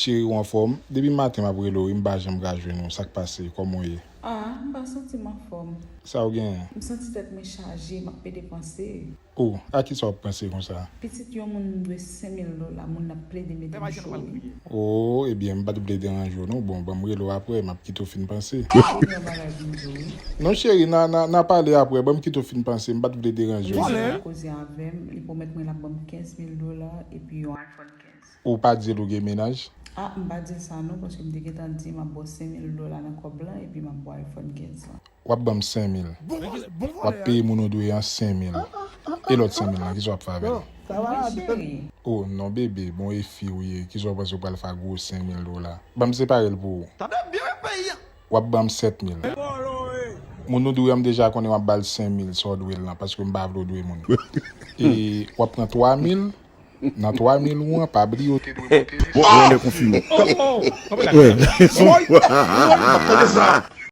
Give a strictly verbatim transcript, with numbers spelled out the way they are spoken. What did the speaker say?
Cheri, ou anfòm? Depi maten m ap rele w, wi, m pa janm ka jwenn ou. Sa k pase? Kòman w ye? Ah, m pa santi m anfòm. Sa w genyen? M santi tèt mwen chaje, m ap pede panse. Oh, a kisa w ap panse konsa? Pitit yon moun m dwe senk mil dola, moun nan ap plede mete m cho, wi. Oh, ebyen, m pa t vle deranje w non. Bon, ban m rele w aprè, m ap kite w fin panse. Gen yon bagay pou m di w, wi. Non, cheri, n a, n a, n a pale aprè, ban m kite w fin panse, m pa t vle deranje w. Misye koze avè m, li pwomèt mwen l ap ban m kenz mil dola epi yon iPhone kenz. Ou pa di l ou gen mennaj? Ah, m pa di l sa non, paske m te gentan di m ap ba w senk mil dola nan kòb lan epi m ap ba w iPhone kenz lan. W ap ban m senk mil. W ap peye moun ou dwe an senk mil. E lòt senk mil lan, kisa w ap fè avè l? Mwen cheri. Oh non, bebe, bon, e fi w ye, kisa w panse w pral fè ak gwo senk mil dola? Ban m separe l pou ou. Tande byen wi peyi a. W ap ban m sèt mil. Moun ou dwe an, m deja konnen w ap ba l senk mil, sa w dwe l lan, paske m pa vle w dwe moun. E w ap pran twa mil, nan twa mil ou an, pa bliye w te dwe monte. Bon, mwen konfime. Woy, woy, m ap tande sa.